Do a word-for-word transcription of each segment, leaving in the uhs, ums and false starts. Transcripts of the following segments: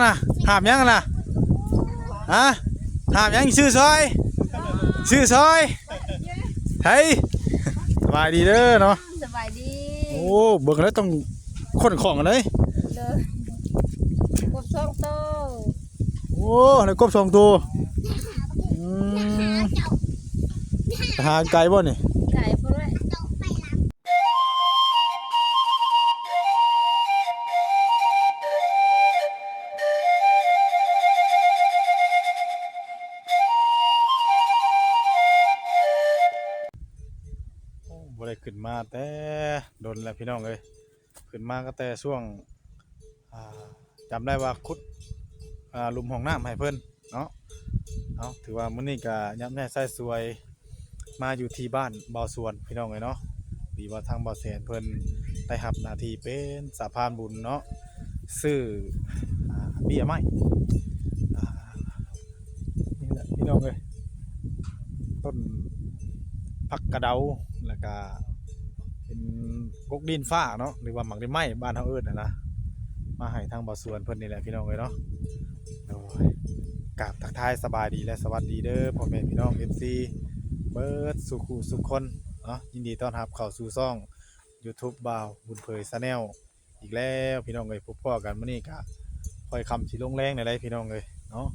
นะ หาบหยังนะ ฮะ หาบหยัง ซื้อซอย ซื้อซอย เฮ้ย สบายดีเด้อเนาะ สบายดี โอ้ เบิ่งแล้วต้องขนของกันเลย เลย กบสองโต โอ้ ได้กบสองตัว อืม หาไกลบ่นี่ ไกลบ่เลย โอ้ บ่ได้ขึ้นมาแต่ดนแล้วพี่น้องเอ้ย ขึ้นมาก็แต่ช่วง อ่า จำได้ว่าขุด อ่า หลุมห้องน้ำให้เพิ่นเนาะ เอา ถือว่ามื้อนี้ก็ย้ำแน่ไส้สวย มาอยู่ที่บ้านบ่าวสวนพี่น้องเอ้ยเนาะ ดีว่าทางบ่าวแสนเพิ่นได้รับหน้าที่เป็นสะพานบุญเนาะ ซื้อ อ่า เบี้ยไม้ อ่า นี่แหละพี่น้องเอ้ย ต้นผักกะเดา แล้วก็เป็นกกดินฟ้าเนาะ หรือว่าหมากดินไม้บ้านเฮาเอิ้นน่ะนะ มาให้ทางบ่าวสวนเพิ่นนี่แหละพี่น้องเอ้ยเนาะ โดย กราบทักทายสบายดีและสวัสดีเด้อพ่อแม่พี่น้อง เอฟซี เบิดสู่คู่สู่คนเนาะ ยินดีต้อนรับเข้าสู่ช่อง YouTube บ่าวบุญเผย Channel อีกแล้วพี่น้องเอ้ย พบพ้อกันมื้อนี้ก็ค่อยค่ำสิลงแลงแหน่ได้พี่น้องเอ้ยเนาะ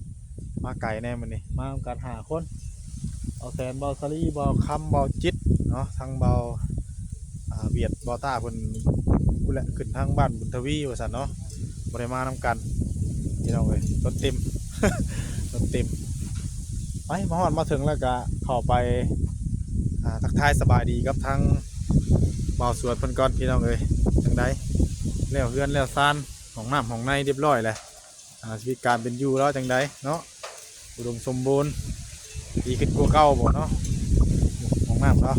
มาไกลแหน่มื้อนี้ มากันห้าคน บ่าวแสน บ่าวสาลี บ่าวคำ บ่าวจิตเนาะ ทั้งบ่าว อ่า เวียด บ่าวต้าเพิ่นพู้นแหละ ขึ้นทางบ้านบุญทวีว่าซั่นเนาะ บ่ได้มานำกันพี่น้องเอ้ย รถเต็ม รถเต็ม ไป มาฮอดมาถึงแล้วก็เข้าไป อ่า ทักทายสบายดีกับทางบ่าวสวนเพิ่นก่อนพี่น้องเอ้ย จั่งใด แล้วเฮือนแล้วซาน ห้องน้ำห้องในเรียบร้อยแล้ว อ่า ชีวิตการเป็นอยู่แล้วจั่งใดเนาะ อุดมสมบูรณ์ ดีขึ้นกว่าเก่าบ่เนาะ ห้องน้ำเนาะ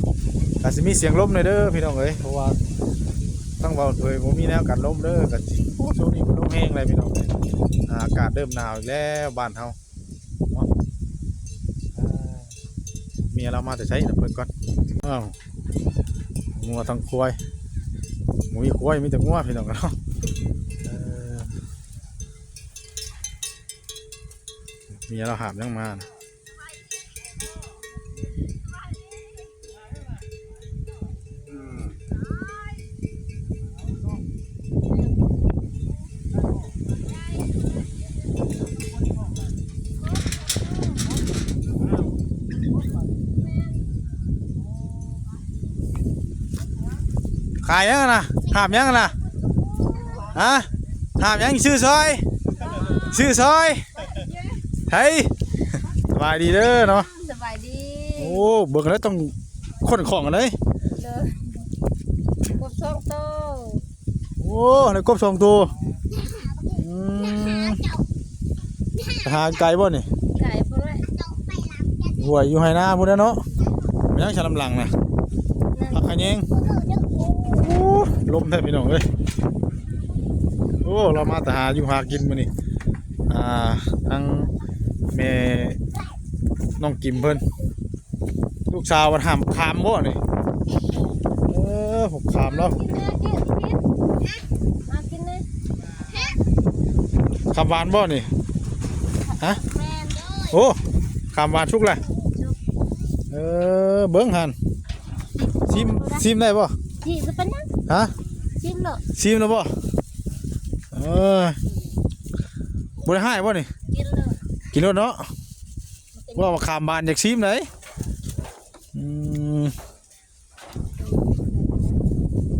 ก็สิมีเสียงลมหน่อยเด้อพี่น้องเอ้ย เพราะว่าทางบ่าวเผยบ่มีแนวกันลมเด้อ ก็สิ โอ้ ช่วงนี้มันลมแฮงเลยพี่น้องเอ้ย อ่า อากาศเริ่มหนาวอีกแล้วบ้านเฮาเนาะ อ่า เมียเรามาแต่ไสนะ เบิ่งก่อน อ้าว งัวทั้งควาย บ่มีควาย มีแต่งัวพี่น้องเนาะ เออ เมียเราหาบหยังมานะ ขายหยังนะ หาบหยังนะ ฮะ หาบหยัง ซื้อซอย ซื้อซอย เฮ้ย สบายดีเด้อเนาะ สบายดี โอ้ เบิ่งแล้วต้องขนของกันเลย เลย กบสองโต โอ้ ได้กบสองตัว อืม หาไกลบ่นี่ ไกลบ่เลย ห้วยอยู่ไฮนาพุ้นแหละเนาะ ยังชะลำหลังนะ ผักขะแยง โอ้ ลมแท้พี่น้องเอ้ย โอ้ เรามาแต่หาอยู่หากินมื้อนี้ อ่า ทั้งแม่น้องกิมเพิ่น ลูกสาวมันหามขามบ่นี่ เออ หกขามแล้ว กินเลยกินกิน มากินเลย ขามหวานบ่นี่ ฮะ แม่น โอ้ ขามหวานสุกเลย เออ เบิ่งหั่น ซิม ซิมได้บ่ นี่จะเป็นหยัง ฮะ ซิมเนาะ ซิมแล้วบ่ เออ บ่ได้ให้บ่นี่ กินเลย กินแล้วเนาะ ว่ามาขามหวานอยากซิมไหน อืม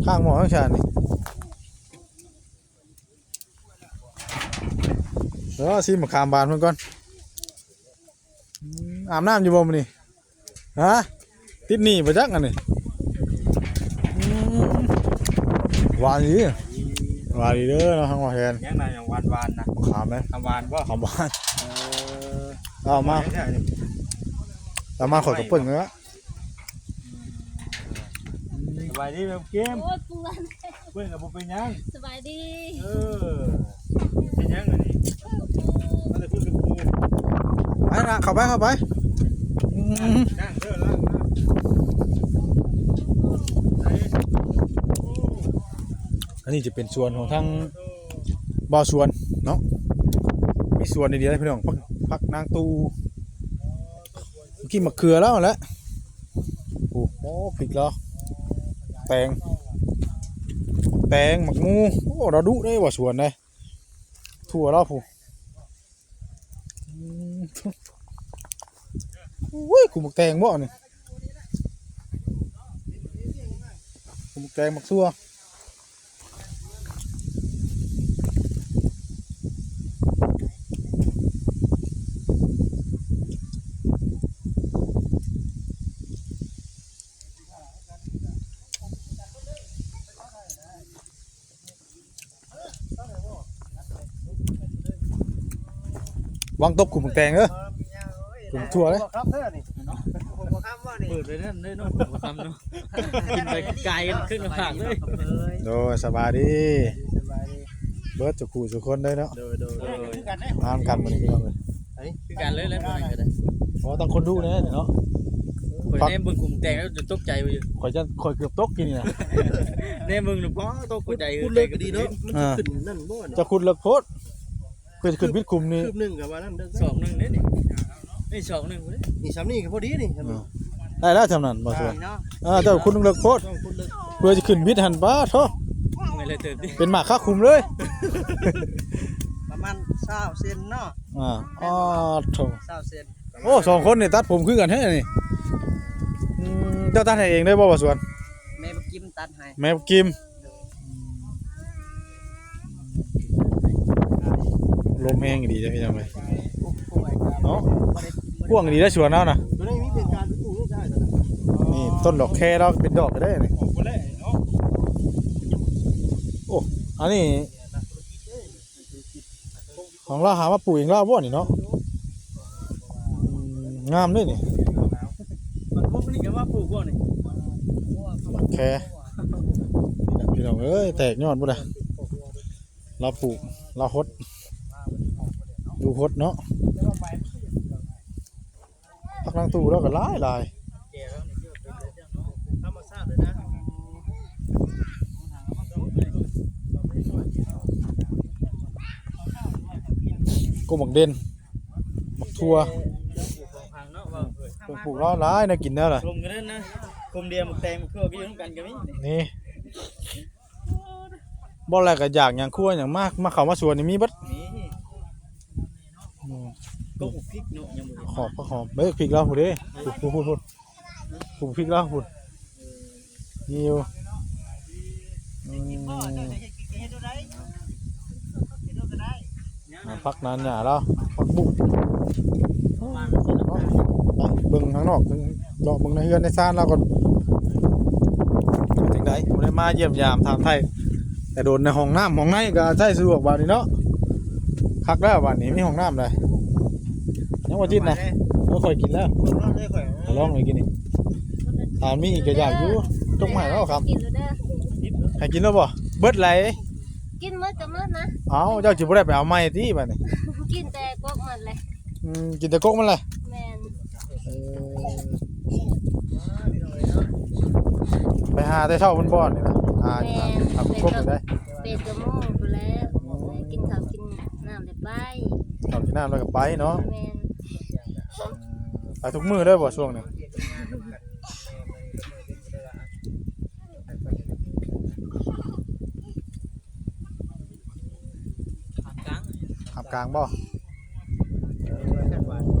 ข้างหม้อข้างชานี่ เออ ซิมมาขามหวานเพิ่นก่อน อืม อาบน้ำอยู่บ่มื้อนี้ ฮะ ติดหนี้บ่จักอันนี้ อืม หวานดี หวานดีเด้อเนาะ ทางบ่าวแสน ยังน่ะ ยังหวานๆนะ มะขามไหม ขามหวานบ่ ขามหวาน เออ เอามา เอามา ข่อยก็เปิ้นแล้ว สบายดีแม่เกม โอ้ย ปวด เพื่อนกับผมเป็นหยัง สบายดี เออ เป็นหยังอันนี้ มาแต่พูดกับกู ไปนะ เข้าไป เข้าไป อืม นั่งเด้อ ล้างมา ไป อันนี้จะเป็นสวนของทางบ่าวสวนเนาะ สวนนี่ดีเลยพี่น้อง ผัก ผักนางตู กินมะเขือแล้วแหละ โอ้โห พริกแล้ว แตง แตง หมากหมู โอ้ เราดุได้ว่ะสวนเลย ถั่วแล้วผู้ อืม อุ้ย กูหมากแตงบ่นี่ กูหมากแตง หมากซั่ว วางตบขุมแตงเด้อ ขุมทั่วเลย ครับเด้อนี่ ผมบ่ครับว่านี่ เปิดเลยนั่นเลยเนาะ ผมบ่ครับเนาะ กินไปไกลกันครึ่งหน้าผากเลย โดย สบายดี สบายดี เบิดสุขุสุคนเลยเนาะ โดยโดยโดย งานกันมื้อนี้พี่น้องเอ้ย คือกันเลยแล้วมื้อนี้ก็ได้ เพราะว่าต้องคนดูแน่เนาะ ข่อยแนมเบิ่งขุมแตงแล้วจะตกใจไปอยู่ ข่อยจะ ข่อยเกือบตกกินนี่นะ แนมเบิ่งน่ะ ป๊อด ตกใจ พูดเลิกดีเนาะ มัน อ่า ขึ้นนั่นบ่เนาะ จะขุดเลิกโพด เพื่อจะขึ้นวิดขุมนี่ คืบหนึ่งกับว่านั่นเด้อ ศอกหนึ่งเด้นี่ นี่ศอกหนึ่งเด้ นี่ซ้ำนี่ก็พอดีนี่ เออ ได้แล้วทำนั้นบ่ส่วน นี่เนาะ เออ เจ้าขุดเลิกโพด ต้องขุดเลิก เพื่อจะขึ้นวิดหันป้าโธ่ ไม่เลยเติมดิ เป็นหมากคาขุมเลย ประมาณซาวเซนเนาะ อ่า อ๋อ โธ่ ซาวเซน โอ้ สองคนนี่ตัดผมคือกันแท้นี่ อืม เจ้าตัดให้เองได้บ่ บ่ส่วน แม่บักกิมตัดให้ แม่บักกิม ลมแฮงดีเด้อพี่น้องเอ้ย เนาะ กว้างดีเด้อสวนเฮานะ ตัวนี้มีเป็นการปลูกได้จ้ะ นี่ต้นดอกแคเราเป็นดอกก็ได้นี่ โอ้ อันนี้ ของเราหามาปลูกเองเราบ่นี่เนาะ อืม งามเด้นี่ มันพวกนี้ก็ว่าปลูกบ่นี่ แค พี่น้องเอ้ย แตกยอดบ่ได้ เราปลูก เราหด ดูหดเนาะ ผักนางตูเราก็หลายหลาย ธรรมชาติเลยนะ ก็บักเด่น บักทั่ว เพิ่นปลูกเราหลายนะ กินแล้วล่ะ กลมกันนั่นนะ กลมเดียวหมากแตงหมากทั่วก็อยู่นำกันก็มี นี่ บ่แล้วก็อยากหยังครัวหยังมาก มาเข้ามาสวนนี่มีเบิด มี อืม ก็ปลูกพริกเนาะ ยังบ่ได้ หอม ผักหอม เอ้ย พริกลาวพู้นเด้ พู้น พู้น พู้น พู้น พริกลาวพู้น มีอยู่ อืม อ่า ผักนานหญ้าลาว ผักบุ้ง ไปเบิ่งข้างนอก เลาะเบิ่งในเฮือนในซานลาวก่อน เป็นจั่งใด บ่ได้มาเยี่ยมยามถามไถ่ แต่โดนในห้องน้ำห้องในก็ใช้สะดวกบาดนี้เนาะ คักแล้วบาดนี้มีห้องน้ำเลย ยังบ่จิตนะ เออ ข่อยกินแล้ว ลองเลยข่อย ลองเลยกินนี่ ถามมีอีกก็อยากอยู่ จกมาให้แล้วครับ กินแล้วเด้อ ให้กินแล้วบ่ เบิดไหล กินหมดก็หมดนะ เอ้า เจ้าสิบ่ได้ไปเอาใหม่ติบาดนี้ กินแต่กกมันเลย อืม กินแต่กกมันเลย แม่น เออ ไปหาแต่เช้ามันบ่อนนี่นะ หา แม่น หา หาผู้ชมอยู่ได้ แปดเก้าโมงพู้นแหละ กินข้าวกินน้ำแล้วไป ข้าวกินน้ำแล้วก็ไปเนาะ แม่น ไปทุกมื้อเลยบ่ช่วงนี้ ขามกลาง ขามกลางบ่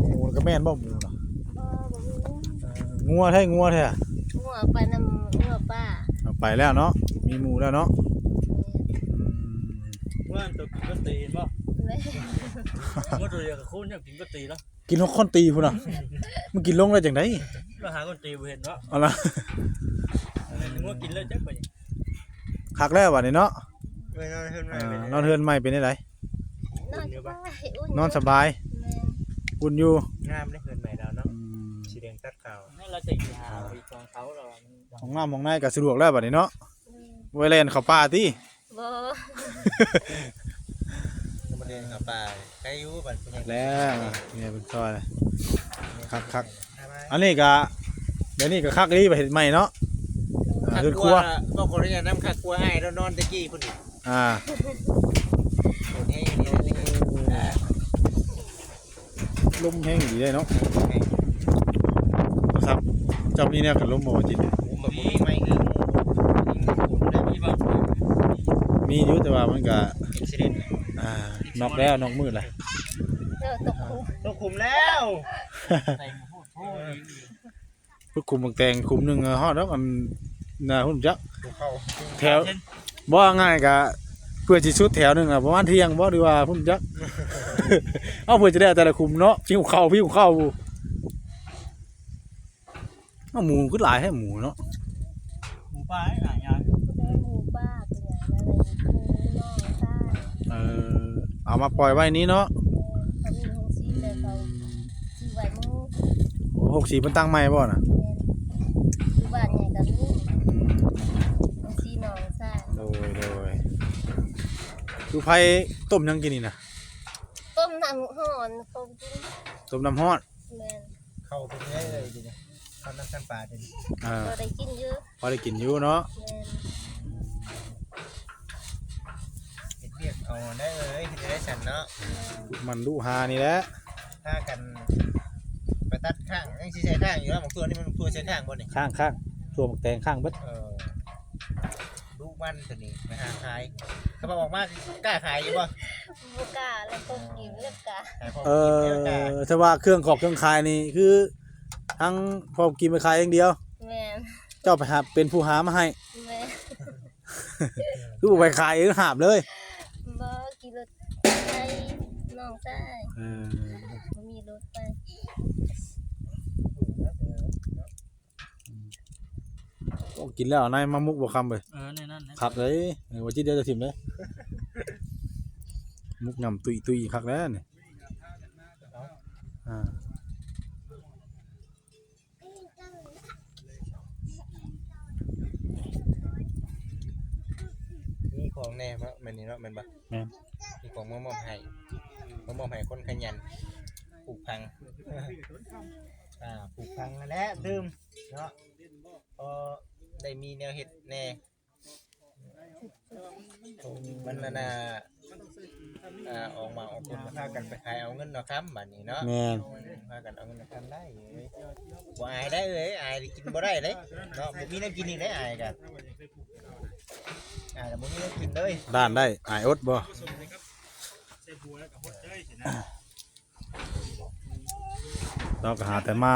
หมูก็แม่นบ่หมูน่ะ งัวแท้ งัวแท้ งัวไปนำงัวป้า เอาไปแล้วเนาะ มีหมู่แล้วเนาะ อืม ว่าตัวกินก็ตีนบ่ แม่น ว่าตัวเดียวกับคุณเนี่ยกินก็ตีแล้ว กินฮอดคนตีพู้นน่ะ มันกินลงได้จั่งใด เราหาคนตีบ่เห็นเนาะ เอาล่ะ ว่ากินแล้วจักไป คักแล้วบาดนี้เนาะ ไปนอนเฮือนใหม่ อ่า เป็นไง นอนเฮือนใหม่เป็นจั่งใด นอนสบาย อุ่น นอนสบาย แม่น อุ่นอยู่ งามเด้เฮือนใหม่เราเนาะ อืม สีแดงตัดขาว ให้เราจะอยู่หาอีกของเขาเรา ห้องน้ำห้องในก็สะดวกแล้วบาดนี้เนาะ แม่น ไว้แล่นเข้าป่าติ บ่ บ่ได้เข้าป่า ไกลอยู่บัดนี้ แล้วเนี่ยเป็นซอย คักๆ อันนี้ก็ เดี๋ยวนี้ก็คักอีหลี ไปเฮ็ดใหม่เนาะ อ่า คักกว่า เฮือนครัว บอกคนนี้นำคักกว่าอ้ายเรานอนตะกี้พุ่นอีก อ่า โอ้ย นี่ นี่ นี่ อ่า ลมแฮงดีเด้เนาะ ครับ เจ้ามีแนวกันลมบ่ว่าจิต ผมมีไม่คือผมได้มีบาง มีอยู่แต่ว่ามันก็ อุบิเหตุ อ่า นอกแล้วนอกมืดแหละ เจอตกคุก ตกขุมแล้ว พุดขุมบักแตงขุมหนึ่งฮอดดอกอันน่ะ พุ้นจัก ภูเขา แถว บ่ง่ายกะ เพื่อสิสุดแถวหนึ่งอะประมาณเที่ยงบ่ หรือว่าพุ้นจัก เอาเพื่อจะได้แต่ละขุมเนาะ หิ้วข้าวหิ้วข้าว เอาหมูคือหลายแท้หมูเนาะ หมูป่าหลายอย่าง ได้หมูป่าเป็นอย่างนั้นเลยหมูน้องใต้ เออ เอามาปล่อยไว้นี้เนาะ เขามีหงสีแต่เขาซื้อไว้หมู โอ้ หกสี่เพิ่นตั้งใหม่บ่น่ะ แม่นอยู่บ้านใหญ่กับมี อืม หงสีน้องใต้ โดยโดย คือไผต้มหยังกินนี่นะ ต้มน้ำฮ้อนเขากิน ต้มน้ำฮ้อน แม่น เข้าไปเรื่อยเลยทีนี้เข้าน้ำจำปาทีนี้ อ่า ก็ได้กินอยู่ พอได้กินอยู่เนาะ แม่น เฮ็ดเวียกเอาได้เลยเฮ็ดได้สันเนาะ มันลูกหานี่แหละ พากันไปตัดข้างยังสิใช้ข้างอยู่แล้วบางตัวนี่มันตัวใช้ข้างบ่นี่ ข้างข้างตัวบักแตงข้างเบิด เออลูกมันตัวนี้ไปหาขายเขาบอกว่ากล้าขายอยู่บ่ บ่กล้าแล้วก็กินเลือกกะ ขายพอ เอ กินแล้วกล้า อ ถ้าว่าเครื่องขอกเครื่องขายนี่คือ ทั้งพอกินไปขายอย่างเดียว แม่น เจ้าไปหาเป็นผู้หามาให้ แม่น คือบ่ไปขายเองหาบเลย บ่ขี่รถไปน้องใต้ เออ บ่มีรถไป โอ้ กินแล้วเอาในมามุกบ่คำเลย เออในนั้นนะ คักเลยเออว่าจิเดียวจะถิ่มเลย มุกยำตุยตุยคักแล้วนี่อ่า มีของแน่มาแม่นนี่เนาะแม่นบ่ แม่น มีของมามอบให้มามอบให้คนขยันปลูกผังอ่าปลูกผังนั่นแหละตื่มเนาะพอได้มีแนวเฮ็ดแน่มันนั่นน่ะอ่าออกมาออกผลก็พากันไปขายเอาเงินเนาะครับบัดนี้เนาะ แม่น พากันเอาเงินเนาะครับได้เอ้ยบ่อายได้เอ้ยอายกินบ่ได้เด้เนาะบ่มีแนวกินอีกได้อายกันอายบ่มีแนวกินเลย ด้านได้อายอดบ่ เราก็หาแต่มา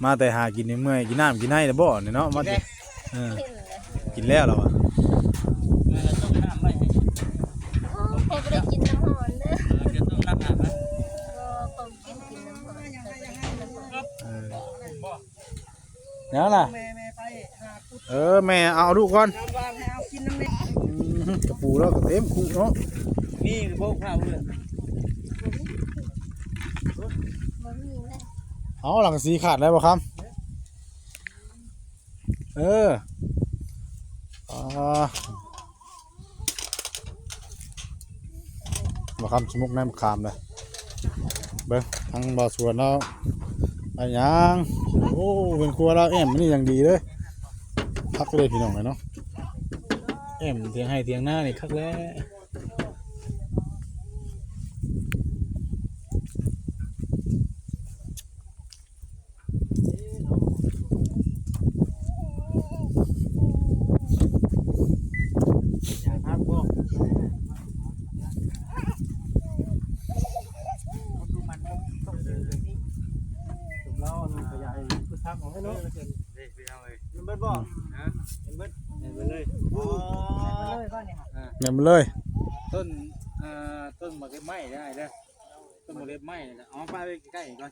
มาแต่หากินในเมื่อยกินน้ำกินในแต่บ่เนี่ยเนาะมา กินได้ เออกินแล้วเหรอวะ เออต้มน้ำไว้ให้ โอ้เขาบ่ได้กินน้ำฮ้อนเด้อ เออจะต้มน้ำอาบนะ ก็เขากินกินน้ำฮ้อนเขาบ่ได้กินน้ำฮ้อน เออแล้วล่ะ แม่แม่ไปหาคุด เออแม่เอาลูกก่อน น้ำวางให้เอากินน้ำเล็ก อืมกระปูแล้วก็เต็มคุเนาะ นี่พวกข้าวเลือด บ่มีเลย เอาหลังสีขาดแล้วบ่ครับ เอออ่าบ่ครับสมุกน้ำขามเลยเบิ่งทั้งบ่อสวนแล้วอะไรยังโอ้เป็นครัวแล้วแอมนี่อย่างดีเลยคักเลยพี่น้องเลยเนาะแอมเถียงให้เถียงหน้านี่คักแล้ว แล้วมันขยายพืชผักของให้เนาะมันเบิดบ่เห็นเบิดเห็นเบิดเลยอ๋อ เงินมาเลยต้นเอ่อต้นหมากเล็บไม้ได้เด้อต้นหมากเล็บไม้นะเอาไปใกล้ๆก่อน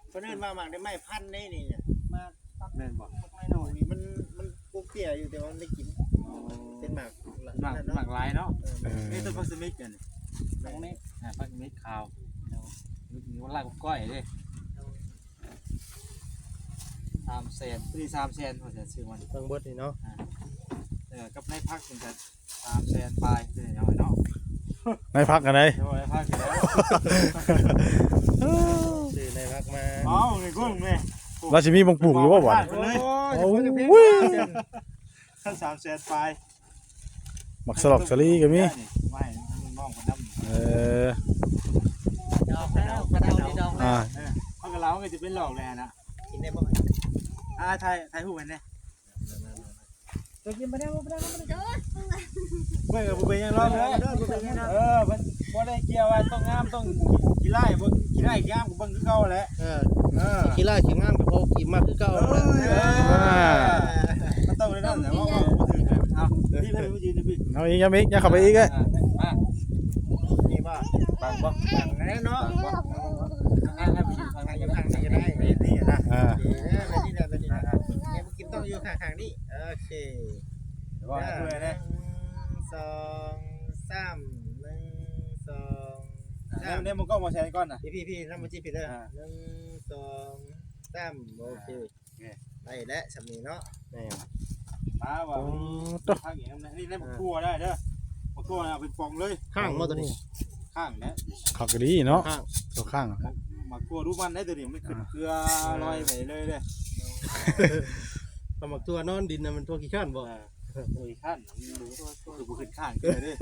เพิ่นเอิ้นว่าหมากได้ไม้พันธุ์ได้นี่ แม่นบ่ ไม้หน่อยนี่มันมันปลูกเตี้ยอยู่แต่ว่ามันได้กินเป็นหมาก หมากหมากหลายเนาะ เออ นี่ต้นผักสมิกกันตรงนี้อ่าผักสมิกขาวมีลากก้อยเด้สามแสนพอดีสามแสนพอจะซื้อมัน เพิ่งเบิดนี่เนาะ เออกับในผักเป็นกันสามแสนปลายเป็นอย่างน้อยเนาะ ในพักกันไหน เดี๋ยวในผักอยู่แล้ว ซื้อในพักมา เอาในกุ้งเนี่ย ราชิมีบงปลูกหรือว่าหวาน ไปเลย โอ้ย สามแสนปลาย หมักสลอกสลีก็มี ไม่น้องคนนั้น เออ ดอกแล้วกระดาษ อ่า เออเขาก็เล่าก็จะเป็นหลอกเลยนะ กินได้บ่ อ่า ถ่าย ถ่ายรูปกันเนี่ย ตัวกินบ่ได้บ่ได้บ่ได้ เบิ่งก็บ่เป็นหยังหรอก เออ บ่เป็นหยังหรอก เออ มันบ่ได้เกี่ยวว่าต้องงามต้องขี้ร้าย บ่ขี้ร้ายงามก็เบิ่งคือเก่าแหละ เออ เออ ขี้ร้ายขี้งามก็พอกินมาคือเก่า เออ นั่นแหละ เออ มันต้องได้นั่นแหละ ว่า ว่าบ่ถือ เอา พี่ พี่ พี่ยืนนะพี่ เอาอีก ยังอีก ยังเข้าไปอีกเอ้ย อ่ะ มา นี่บ่ บังบ่ บังแน่เนาะ บังบ่ อ่ะ ให้ไปยืนข้างใน อยู่ข้างนี้ก็ได้ นี่ นี่นะ อ่า โอเค เออ แบบนี้แหละ แบบนี้แหละ อ่า เนี่ย บ่กินต้องอยู่ข้างๆ นี่ โอเค เดี๋ยวว่าให้เพื่อนนะ หนึ่ง สอง สาม หนึ่ง สอง อ่ะ สาม เนี่ย เนี่ย มึงก็มาแชร์ก่อนนะ พี่ พี่ พี่ นั่งมาจี้พี่เด้อ อ่า หนึ่ง สอง สาม โอเค โอเค ได้แล้ว สำนีเนาะ แม่น มาว่ะ โอ้ โต ข้างอย่างนั้นนะ นี่ นี่ บักทั่วได้เด้อ บักทั่วเอาเป็นปองเลย ข้างบ่ตัวนี้ ข้างนะ ข้างก็ดีเนาะ ข้าง ตัวข้าง บักทั่วดูมันได้ตัวนี้ มันขึ้น อ่า เครือลอยไปเลยเด้อ เอาบักทั่วนอนดินน่ะ มันทั่วขี้ข้านบ่ อ่า โอ้ย ข้าน มันรู้ตัว ตัว ตัวขึ้นข้างกันเลย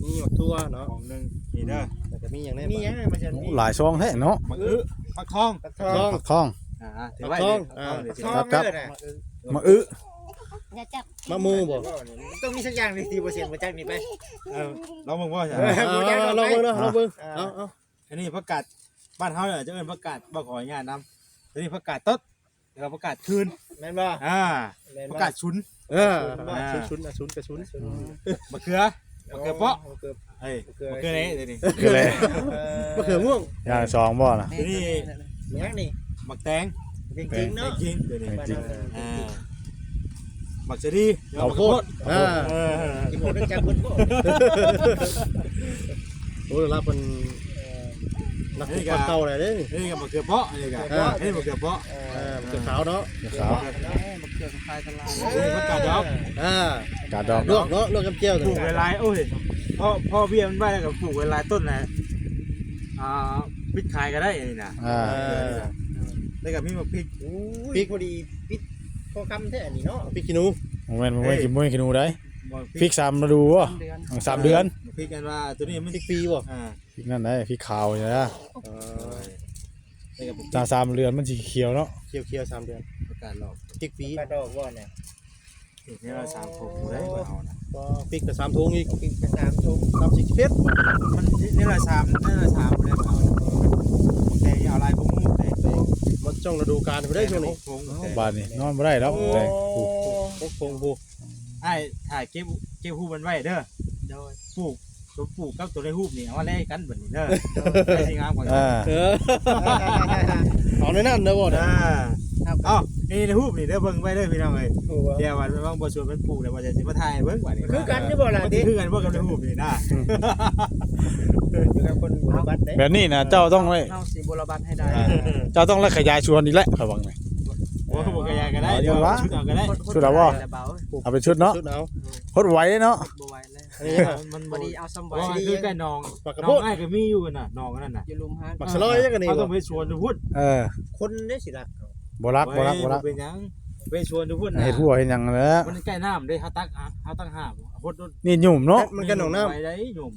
นี่บักทั่วเนาะ ของหนึ่ง นี่เด้อ แล้วก็มีหยังแน่ มีหยัง บ่ มาจาก โอ้ นี่ หลายซองแท้เนาะ บักอึ บักทอง บักทอง บักทอง อ่า ถือไว้ บักทอง นี่ อ่า บักทอง ครับ เด้อนะ มาอึ อย่าจับ มะม่วงบ่ มันต้องมีสักอย่างนี่ที่บ่เสียงบ่จักนี่ไป เออ ลองเบิ่งว่า เออ บ่จัก เอา ลองเบิ่งเนาะ ลองเบิ่ง อ่า เอา เอา อันนี้ผักกาด บ้านเฮาเนี่ยจะเอิ้นผักกาด บ่ขออนุญาตนำ ตัวนี้ผักกาดตด แล้วก็ผักกาดคืน แม่นบ่ อ่า แม่นบ่ ผักกาดชุน เออ อ่า ชุน ชุน อ่ะ ชุนกับชุน อืม มะเขือ มะเขือเปาะ มะเขือ เฮ้ย มะเขือ มะเขืออะไรเดี๋ยวนี้ คืออะไร เออ มะเขือม่วง อย่างสองบ่ล่ะ ตัวนี้ หยังนี่ หมากแตง จริงๆเนาะ จริงๆตัวนี้ จริงๆ อ่า หมากเชอรี่ ข้าวโพด ข้าวโพด อ่า เออ กินหมดแล้วจักเบิดบ่ โอ้ รับเป็น เออ นักปลูกผักเก่าเลยเด้อ นี่ก็มะเขือเปาะ นี่ก็ เออ นี่มะเขือเปาะ เออ มะเขือขาวเนาะ มะเขือขาว เออ มะเขือขายตลาด นี่ผักกาดดอก อ่า กาดดอก ลวกเนาะ ลวกกับแจ่ว ปลูกหลายๆ โอ้ย เพราะ เพราะเบี้ยมันไว้แล้วก็ปลูกหลายๆ ต้นนะ อ่า ปิดขายก็ได้นี่นะ อ่า เออ แล้วก็มีหมากพริก พริกพอดี พริกพอคำแท้อันนี้เนาะ พริกขี้หนู บ่แม่น บ่แม่น เอ้ย กิน บ่แม่นขี้หนูได้ บ่ พริกสามฤดูบ่ สามเดือน สามเดือน พริกกันว่าตัวนี้มัน พริกปีบ่ อ่า พริกนั่นได้ พริกขาวนี่นะ เออ นี่ก็เป็น ตาสามเดือนมันสีเขียวเนาะ เขียวๆ สามเดือน ผักกาดดอก พริกปี ผักกาดดอกบ่เนี่ย นี่เราสามถุงได้บ่เอานะ ก็พริกก็สามถุงอีก พริกก็สามถุง สามสิบเอ็ด มันนี่ละสาม นี่ละสามเลยเอา แต่เอาลายพวกนี้แต่ มันจ้องฤดูกาลไปได้ช่วงนี้ หกถุง บาดนี่นอนบ่ได้แล้ว โอ้ แต่ หกถุง อ้ายถ่ายเก็บ เก็บรูปมันไว้เด้อ โดย ปลูก ตัวปลูกกับตัวในรูปนี่เอามาแลกกันบัดนี้เด้อ ได้สิงามกว่า อ่า เออ เอาในนั้นเด้อบ่ อ่า ครับ เอ้า นี่ในรูปนี่เด้อ เบิ่งไว้เด้อพี่น้องเอ้ย โอ้โห เดี๋ยวว่าบางบ่ชวนมันปลูกแล้วว่าจะสิมาถ่ายเบิ่งบัดนี้ คือกันอยู่บ่ล่ะ มันสิคือกันบ่กับในรูปนี่นะ อยู่กับคนบุรบัตรเด้ แบบนี้นะ เจ้าต้องได้ เฮาสิบุรบัตรให้ได้ อ่า เจ้าต้องได้ขยายสวนอีกแล้ว ระวังนี่ โอ้ บ่ขยายก็ได้ เอาจนวะ ชุดเอาก็ได้ ชุดเอาบ่ เอาเป็นชุดเนาะ ชุดเอา หดไหวเนาะ บ่ไหวแล้ว อันนี้ มัน มัน พอดีเอาซ้ำไว้ ว่าคือใกล้หนอง ปากกระโพด หนองอ้ายก็มีอยู่น่ะ หนองนั่นน่ะ อยู่ลุ่มหาด หมากสะลอยยังกันนี่ เขาต้องไปสวนอยู่พุ้น เออ คนได้สิรัก บ่รัก บ่รัก บ่รัก เป็นหยัง ไปสวนอยู่พุ้นน่ะ เฮ็ดหัวเฮ็ดหยังแล้ว มันใกล้น้ำเด้ เขาตักหา เขาตักหา หด นี่หยุ่มเนาะ มันก็หนองน้ำ ไปได้หยุ่ม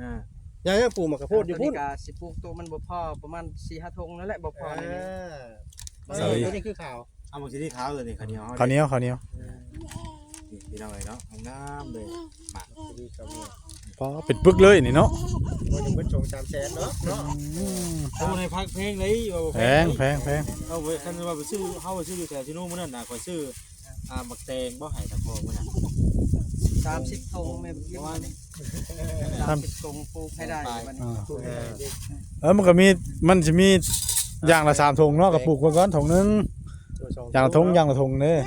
อ่า ยังปลูกหมากกระโพดอยู่พุ้น ตอนนี้ก็สิปลูกโตมันบ่พอ ประมาณสี่ห้าถุงนั่นแหละ บ่พอเลย อ่า สาลี ตัวนี้คือขาว เอาหมากสีขาวตัวนี้ ข้าวเหนียว ข้าวเหนียว ข้าวเหนียว เออ นี่พี่น้องเอ้ยเนาะ งามเลย หมาก ดีครับ ปอเป็นปึกเลยนี่เนาะ บ่ถึงเพิ่นสองสามแสนเนาะ เนาะ อืม โอ้ ในพักแพงเลย แพง แพง แพง เอาไว้ คันว่าไปซื้อ เฮาไปซื้ออยู่แถวที่โน่นมื้อนั้นน่ะ ข้อยซื้อ อ่า บักแตงบ่ให้ตะโกมื้อนั้น สามสิบถุงแม่นบ่ ประมาณนี้ สามสิบถุงปลูกให้ได้บัดนี้ อ่า เออ มันก็มี มันสิมีอย่างละสามถุงเนาะ ก็ปลูกไว้ก่อนถุงหนึ่ง อย่างละถุง อย่างละถุงเด้อ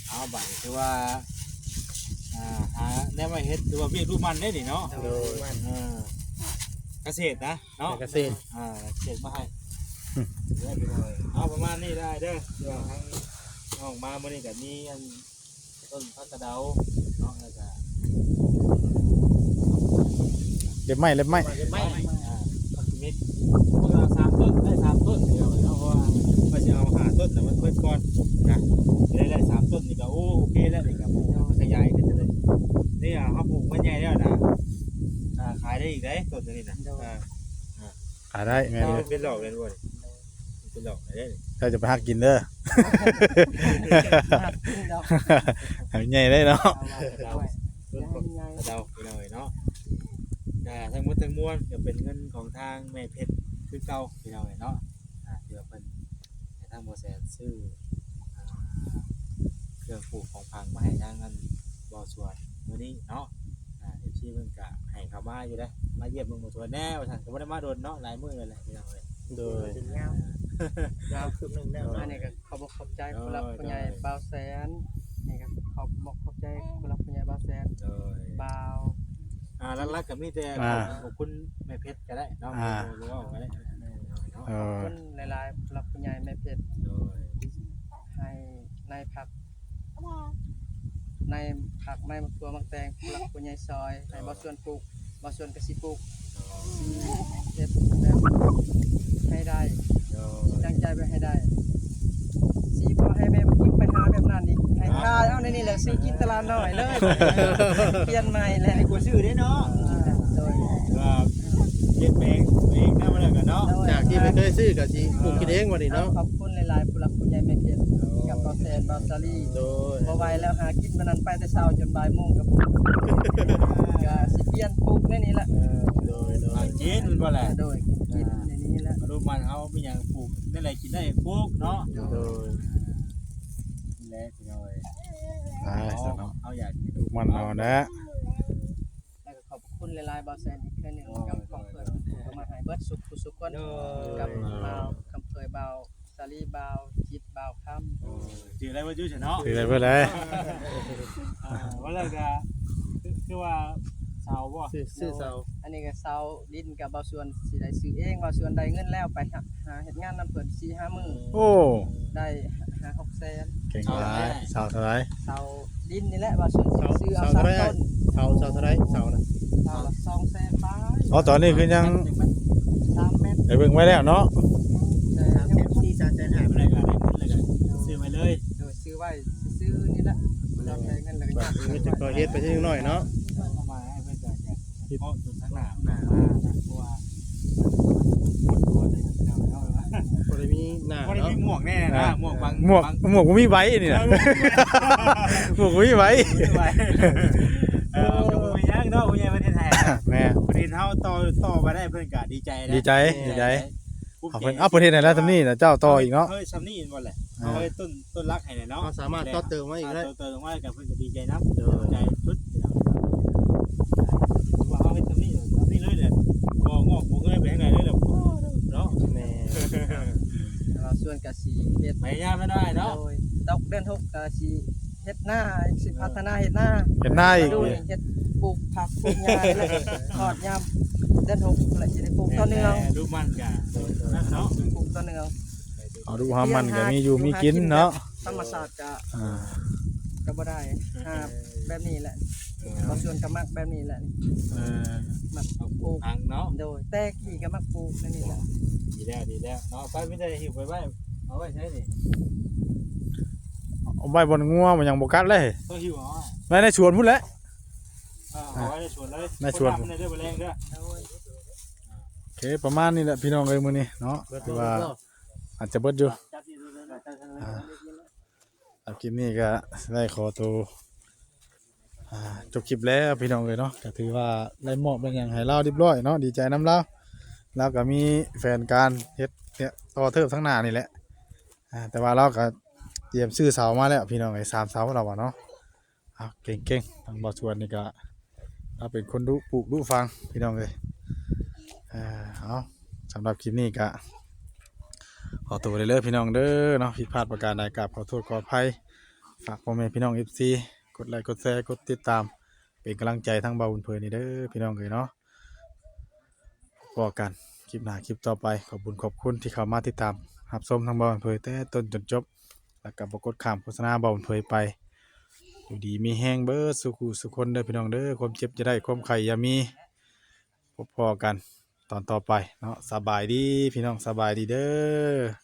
เอาบัดนี้ถือว่า อ่า หาแนวมาเฮ็ด ถือว่าเวียกลูกมันได้นี่เนาะ โดย เออ เกษตรนะเนาะ เกษตร อ่า เกษตรมาให้ อืม เดี๋ยวไปเลย เอาประมาณนี้ได้เด้อ เดี๋ยวทางออกมามื้อนี้ก็มีอัน ต้นผักกระเดาเนาะ แล้วก็ เล็บไม้ เล็บไม้ เล็บไม้ อ่า ผักชีเม็ด พวกเราสามต้น ได้สามต้นเดียวเนาะ เพราะว่าว่าสิเอาห้าต้นน่ะมันเบิดก่อนนะ ได้ ได้สามต้นนี่ก็ โอ้ โอเคแล้วนี่ก็ ขยายขึ้นเลย นี่อ่ะ เขาปลูกมันใหญ่แล้วนะ อ่า อีกได้ต้นตัวนี้นะ โดย อ่า อ่าได้แม่น เอา เลย เป็นดอกเลยบ่นี่เป็นดอกเลย ถ้าจะไปหักกินเด้อ หักกินดอก หักใหญ่ได้เนาะ เดา อย่าให้ใหญ่ เดาไปเลยเนาะอ่าทั้งหมดทั้งมวลก็เป็นเงินของทางแม่เพชรคือเก่าพี่น้องเนาะอ่าที่ว่าเป็นให้ทางบ่แสนซื้ออ่าเครื่องปลูกของฝังมาให้ทางอันบ่สวนมื้อนี้เนาะอ่าเอฟซีเพิ่นก็ให้เข้ามาอยู่เด้มาเยี่ยมเบิ่งบ่สวนแน่ว่าซั่นก็บ่ได้มาโดนเนาะหลายมื้อแล้วแหละพี่น้องเอ้ย โดย เป็นยาว ยาวคืบหนึ่งแน่นอน อันนี้ก็ขอบคุณขอบใจผู้หลักผู้ใหญ่บ่าวแสนนี่ก็ขอบคุณขอบใจผู้หลักผู้ใหญ่บ่าวแสน โดย บ่าว อ่าหลักๆก็มีแต่ อ่า ขอบคุณแม่เพชรก็ได้เนาะ อ่า บ่ว่าก็ได้เนาะ เออ คนหลายๆผู้หลักผู้ใหญ่แม่เพชร โดย ให้นายผักนายผักนายมักตัวมักแตงผู้หลักผู้ใหญ่ซอยให้บ่าวสวนปลูกบ่าวสวนก็สิปลูก เฮ็ดแบบให้ได้ โดย ตั้งใจไปให้ได้สิบ่ให้แม่มากินไปหาแบบนั้นอีกให้ค่าเอาในนี่แหละซื้อกินตลาดน้อยเลยเปลี่ยนใหม่แหละ ให้กูซื้อได้เนาะ อ่าโดย ก็เฮ็ดแปลงตัวเองนะว่าแล้วกันเนาะ โดย จากที่ไม่เคยซื้อก็สิปลูกกินเองวันนี้เนาะ ขอบคุณหลายๆผู้หลักผู้ใหญ่แม่เพชรกับบ่าวแสนบ่าวสาลี โดย บ่ไหวแล้วหากินมื้อนั้นไปแต่เช้าจนบ่ายโมงกับก็สิเปลี่ยนปลูกในนี่แหละ โดยโดยกินมันบ่แหละ โดยกินในนี้แหละ ลูกมันเฮามีหยังปลูกได้หลายกินได้ปลูกเนาะ โดย นี่แหละพี่น้องเอ้ย ได้สนเนาะ เอาอยากกิน ลูกมันเอานะ แล้วก็ขอบคุณหลายๆบ่าวแสนอีกเทื่อหนึ่งกับของเพิ่นก็มาให้เบิดสุขผู้สุขคนกับบ่าวคำเผยบ่าวสาลีบ่าวจิตบ่าวคำ จื่อได้ว่าจื่อเนาะ ถืออะไรเพื่ออะไร อ่าว่าแล้วก็คือว่าเสาบ่ ซื้อซื้อเสา อันนี้ก็เสาดินกับบ่าวสวนสิได้ซื้อเองบ่าวสวนได้เงินแล้วไปหาหาเฮ็ดงานนำเพิ่นสี่ห้ามื้อ โอ้ ได้ห้าหกแสน เก่งหลายสาวเท่าไหร่ เสาดินนี่แหละบ่าวสวนสิ เสา ซื้อเอา เสา สาม เท่าไหร่ ต้น เสาเสาเท่าไหร่เสานะ เสาละสองแสนบาท อ๋อตอนนี้คือยัง สามเมตร ได้เบิ่งไว้แล้วเนาะ แต่ยัง ที่สามแสนห้า อะไรก็ได้เงินเลยก็ซื้อไปเลย โดยซื้อไว้ซื้อนี่แหละเราได้เงินแล้วก็ยาก มันจะก่อเหตุไปที่น้อยเนาะ เอามาให้เพิ่นก็อยากเฉพาะจุดข้างหน้าหน้ามาเพราะว่า บ่ได้มีหน้า บ่ได้ เนาะ มีหมวกแน่นะหมวกบัง หมวก บัง หมวกบ่มีใบนี่นะหมวกบ่มีใบ เออก็บ่มีหยังเนาะผู้ใหญ่ประเทศไทย แม่ ประเทศเฮาต่อต่อไปได้เพิ่นก็ดีใจนะ ดีใจดีใจ ภูมิ เอาเพิ่นเอาเพิ่นเฮ็ดให้แล้วซำนี้นะเจ้าต่ออีกเนาะ เฮ้ยซำนี้บ่แหละ อ่า เอาไว้ต้นต้นรักให้แหละเนาะ เราสามารถต่อเติมมาอีกได้ ต่อเติมมากับเพิ่นก็ดีใจนะดีใจสุดว่าเฮาเฮ็ดซำนี้ซำนี้เลยเนี่ยบ่งอกบ่เงยไปทางใดเลยเนาะ แม่ เราส่วนกะสีเฮ็ด พยายามไม่ได้เนาะ โดยตกเดือนหกกะสีเฮ็ดหน้าสิพัฒนาเฮ็ดหน้า เฮ็ดหน้าอีก ดูเฮ็ดปลูกผักปลูกหญ้าแล้วก็ทอดยามเดือนหกแล้วสิได้ปลูกต่อเนื่อง ดูมันกะนั่นเนาะ ปลูกต่อเนื่อง เอาดูหามันก็มีอยู่มีกินเนาะ ธรรมชาติกะ อ่า ก็บ่ได้หาแบบนี้แหละบ่ส่วนกะมักแบบนี้แหละ เออ มักปลูก ทางเนาะ โดยแต่ขี้กะมักปลูกนั่นนี่แหละ ดีแล้วดีแล้วเนาะไปไม่ได้หิวไปไว้เอาไว้ใช้นี่ เอาไว้บนงัวมันยังบ่กัดเลย ก็หิวเอา ไว้ในสวนพุ่นแหละ เอาไว้ในสวนเลย ในสวน ในเรื่องแรงเด้อ โอเคประมาณนี้แหละพี่น้องเอ้ยมื้อนี้เนาะถือว่าอาจจะเบิดอยู่ จับดีๆเลยจับทาง อ่าสำหรับคลิปนี้ก็ได้ขอตัวอ่าจบคลิปแล้วพี่น้องเอ้ยเนาะก็ถือว่าได้มอบได้หยังให้ลาวเรียบร้อยเนาะดีใจนำลาวลาวก็มีแผนการเฮ็ดเนี่ยต่อเทิบทั้งหน้านี่แหละอ่าแต่ว่าลาวก็เตรียมซื้อเสามาแล้วพี่น้องเอ้ยสามเสาลาวว่าเนาะ เอาเก่งๆทางบ่าวสวนนี่ก็เราเป็นคนดุปลูกดุฝังพี่น้องเอ้ยเอ่อเอาสำหรับคลิปนี้ก็ขอตัวเลยเด้อพี่น้องเด้อเนาะผิดพลาดประการใดกราบขอโทษขออภัยฝากพ่อแม่พี่น้องเอฟซีกดไลค์กดแชร์กดติดตามเป็นกำลังใจทั้งบ่าวบุญเผยนี่เด้อพี่น้องเอ้ยเนาะพบกันคลิปหน้าคลิปต่อไปขอบคุณขอบคุณที่เข้ามาติดตามรับชมทั้งบ่าวบุญเผยแต่ต้นจนจบ แล้วก็บ่กดข้ามโฆษณาบ่าวบุญเผยไป อยู่ดีมีแฮงเบิดสู่คู่สู่คนเด้อพี่น้องเด้อความเจ็บจะได้ความไข้อย่ามีพบพ้อกันตอนต่อไปเนาะสบายดีพี่น้องสบายดีเด้อ